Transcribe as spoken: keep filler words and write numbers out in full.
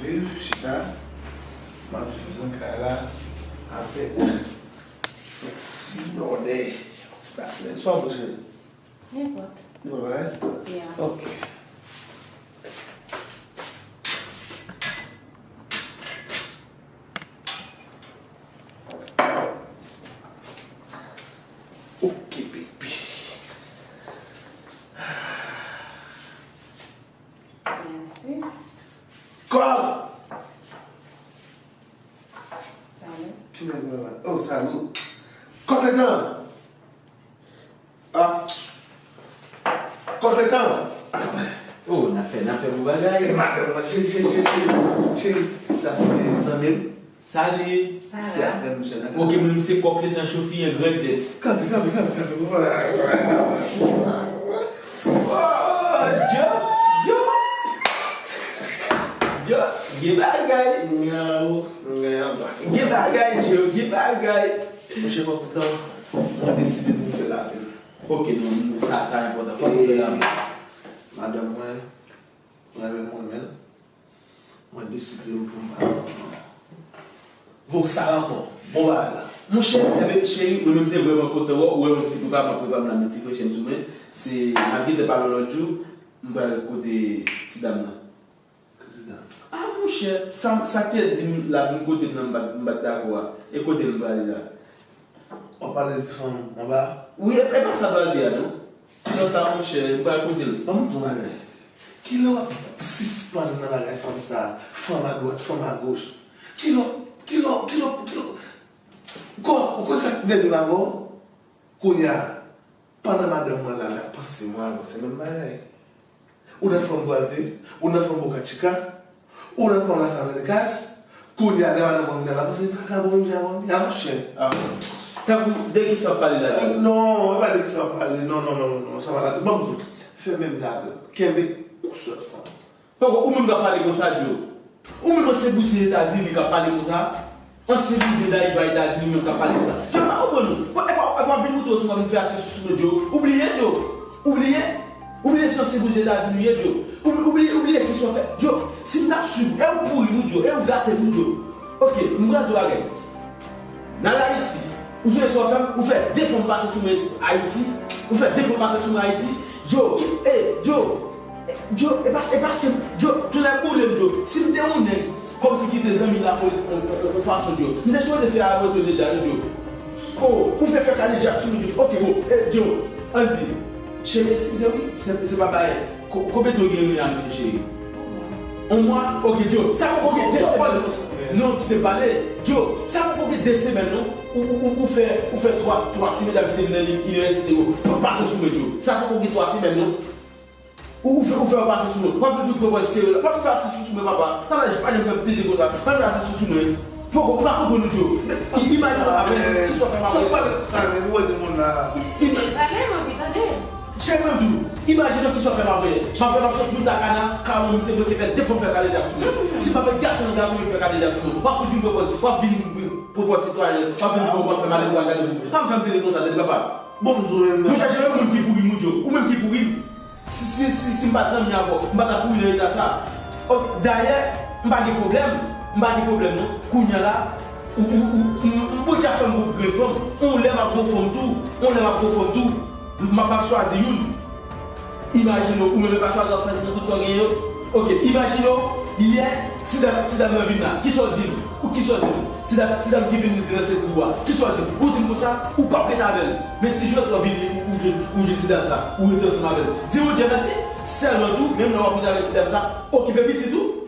Viv, chita. M ap viv nan kay la avèk yon ti blòdè, yon ti baklè. Sa w ap bouche? Nenpòt. Nenpòt bagay? Yeah. Ok. Ok, baby. Mèsi. Kòb! Salut. Ki nèg la? Oh, salut. Kòb letan! Ah. Kòb letan! Oh, n ap fè, n ap fè bon bagay. E madanm mwen, cheri, cheri, cheri, cheri, cheri. Sa se zanmi m. Salut. Se avè m, mesye, nan. Ok, mwen se kòk letan chofi an grandèt. Kanpe, kanpe, kanpe, kanpe. Djo, Djo. Djo, gen bagay. Nyaw, nyaw. Gen bagay, Djo, gen bagay. Mouche kòk letan, mwen deside pou m fè lavi m. Ok, non, sa, sa enpòtan. Fòk nou fè lavi. Madanm mwen, mwen menm, mwen menm. Mwen deside m pou m pa vòk sa ankò. Bon bagay la. Monchè, enben, cheri, mwen menm te vrèman kontan wè w, ou wè yon ti prepa, mwen prepa m la, men ti frechèn sou mwen. Se, m ap gentan pale w lòt jou, m pral kote ti dam nan. Kote ti dam? Ah, monchè, sa, sa k te di m l ap vin kote m nan, m pa t, m pa t dakò a. E kote l prale la? W ap pale de ti fanm anba a? Wi, e, e pa sa m pral di a, non. Kilòt la, monchè, m pral kote l. Ban m di w yon bagay. Kilè w ap sispann nan bagay fanm sa a? Fanm adwat, fanm agoch. Kilè, kilè, kilè, kilè. Kò, ou konn sa k nève m avè w? Kounye a, pandan madanm mwen la, l ap panse mwen avè w, se menm bagay. Ou nan fanm Dwalde, ou nan fanm Boka Chika, ou nan fanm Las Américas, kounye a lè madanm mwen vin la, panse li vakabon, li vakabon, li a yon chen. Ah. Tankou de kisa w ap pale la? Euh, non, e pa de kisa w ap pale, non, non, non, non, non, sa pa la. Ban m di w, fè menm la avè m, kenbe yon sèl fanm. Poko, ou menm k ap pale konsa, Djo. Ou menm ansyen bouzin Etazini k ap pale konsa. Ansyen bouzin Dayiva Etazini menm k ap pale konsa. Djo, m pa konprann ou. Bon, e pa, e pa w ap vin moute w sou mwen, vin fè atis sou mwen, Djo. Ou bliye, Djo. Ou bliye? Ou bliye se ansyen bouzin Etazini w ye, Djo. Ou, ou bliye, ou bliye kisa w fè. Djo, si m t ap swiv ou, e ou pouri m wi, Djo. E ou gate m wi, Djo. Ok, m pral di w bagay. N al Ayiti. Ou sonje sa w fè m? Ou fè de fanm pase sou mwen Ayiti. Ou fè de fanm pase sou mwen Ayiti. Djo, ki, e, Djo, e, Djo, e pas-, e paske, Djo, tonnè boule m, Djo. Si m te yon nèg, kòmsi ki te zanmi lapolis, on, on, on fason, Djo. M te sipoze fè arete w deja, wi, Djo. O, ou fè fè kadejak sou mwen, Djo. Ok, bon, e, Djo, ann di, cheri, eskize, wi, se, se pa bagay. Ko-, konbyen tan w gen renmen a misye, cheri? On mwa? Ok, Djo, sa poko gen de semèn. Non, kite m pale. Djo, sa poko gen de semèn, non. Ou, ou, ou, ou fè, ou fè twa, twa ti medam ki te vin nan li-, inivèsite yo pa pase sou mwen, Djo. Sa poko gen twa semèn, non. Ou, ou fè, ou fè yo pase sou mwen. W ap vin fout pran pòz serye la. W ap vin fè atis sou mwen, papa. Papa, pa janm fè m tete konsa. Pa janm fè atis sou mwen. Poko, m pa konprann ou, Djo. I-, imajine w avè kisa w fè m apre. Sa w pale konsa, men, ou wè de moun la. I-, i-, Pale, m anvi tande. Cheri, mwen di w, imajine w kisa w fè m apre. M ap fè m ap sot Punta Cana, kawon misye bloke fè de fanm fè kadejak sou mwen. Si m ap fè gason nan gason yo fè kadejak sou mwen. W ap fout vin pran pòz, w ap vin pran pòz sitwayen, w ap vin di w ap fè m ale pou w al gade sou mwen. Pa m fè m tete konsa, tèt papa. Bon, m di w menm. Monchè, se yon moun ki pouri m, wi, Djo. Ou menm ki pouri m. Si, si, si, si m pa t zanmi avè w, m pa t ap pouri nan eta sa. Ok, dayè, m pa gen pwoblèm. M pa gen pwoblèm, non. Kounye a la, ou, ou, ou, ou, ou, Bondye ap fè m gwo grenn fanm. On lè m ap gwo fanm tou. On lè m ap gwo fanm tou. M, m ap, m ap chwazi youn. Imajine w, ou menm e pa chwazi w ap chwazi nan tout sa w genyen yo. Ok, imajine w, yè, ti dam, ti dam nan vin la. Kisa w di m? Ou kisa w di m? Ti dam, ti dam ki vin di nan sekou w a. Kisa w di m? Ou di m konsa, ou p ap ret avè l. Men si jodi a w vini, ou, ou jwenn, ou jwenn ti dam sa, ou rete ansanm avè l. Di Bondye mèsi, sèlman tou, menm lè w ap rete avèk ti dam sa, okipe pitit ou.